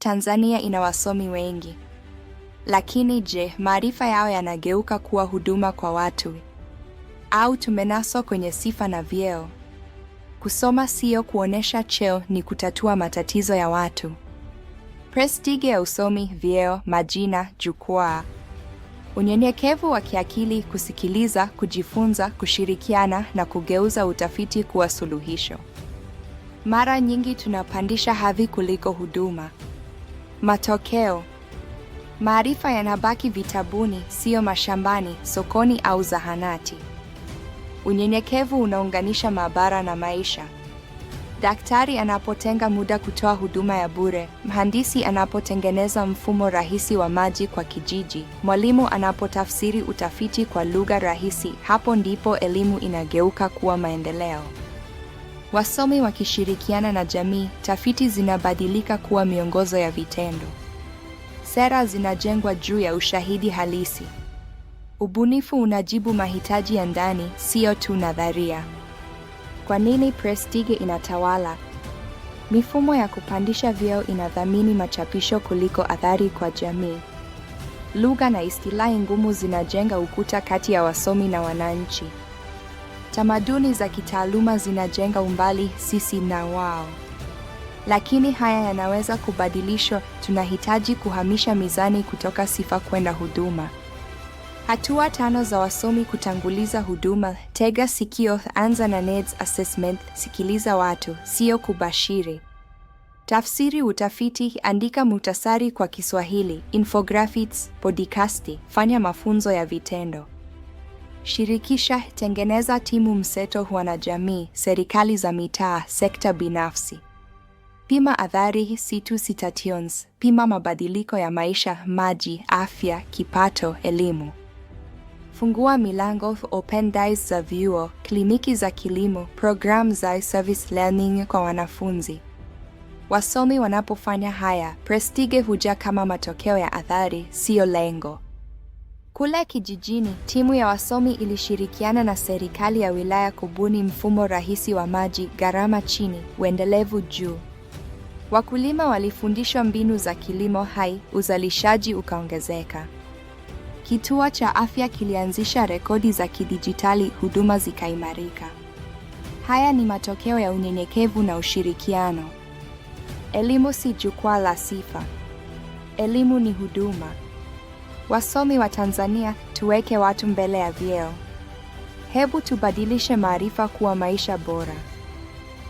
Tanzania ina wasomi wengi. Lakini je, maarifa yao yanageuka kuwa huduma kwa watu? Au tumenaswa kwenye sifa na vyeo? Kusoma sio kuonesha cheo, ni kutatua matatizo ya watu. Prestige ya usomi, vyeo, majina, jukwaa. Unyenyekevu wa kiakili, kusikiliza, kujifunza, kushirikiana na kugeuza utafiti kuwa suluhisho. Mara nyingi tunapandisha hadhi kuliko huduma. Matokeo: maarifa yanabaki vitabuni, siyo mashambani, sokoni au zahanati. Unyenyekevu unaunganisha maabara na maisha. Daktari anapotenga muda kutoa huduma ya bure, mhandisi anapotengeneza mfumo rahisi wa maji kwa kijiji, mwalimu anapotafsiri utafiti kwa lugha rahisi, hapo ndipo elimu inageuka kuwa maendeleo. Wasomi wakishirikiana na jamii, tafiti zinabadilika kuwa miongozo ya vitendo. Sera zinajengwa juu ya ushahidi halisi. Ubunifu unajibu mahitaji ya ndani, siyo tu nadharia. Kwa nini prestige inatawala? Mifumo ya kupandisha vyeo inathamini machapisho kuliko athari kwa jamii. Lugha na istilahi ngumu zinajenga ukuta kati ya wasomi na wananchi. Tamaduni za kitaaluma zinajenga umbali, sisi na wao. Lakini haya yanaweza kubadilishwa. Tunahitaji kuhamisha mizani kutoka sifa kwenda huduma. Hatua tano za wasomi kutanguliza huduma: tega sikio, anza na needs assessment, sikiliza watu, sio kubashiri. Tafsiri utafiti, andika muhtasari kwa Kiswahili, infographics, podcasti, fanya mafunzo ya vitendo. Shirikisha, tengeneza timu mseto, wanajamii, serikali za mitaa, sekta binafsi. Pima athari, si tu citations, pima mabadiliko ya maisha, maji, afya, kipato, elimu. Fungua milango, open days za vyuo, kliniki za kilimo, program za service learning kwa wanafunzi. Wasomi wanapofanya haya, prestige huja kama matokeo ya athari, siyo lengo. Kule kijijini, timu ya wasomi ilishirikiana na serikali ya wilaya kubuni mfumo rahisi wa maji, gharama chini, uendelevu juu. Wakulima walifundishwa mbinu za kilimo hai, uzalishaji ukaongezeka. Kituo cha afya kilianzisha rekodi za kidijitali, huduma zikaimarika. Haya ni matokeo ya unyenyekevu na ushirikiano. Elimu si jukwaa la sifa. Elimu ni huduma. Wasomi wa Tanzania, tuweke watu mbele ya vyeo. Hebu tubadilishe maarifa kuwa maisha bora.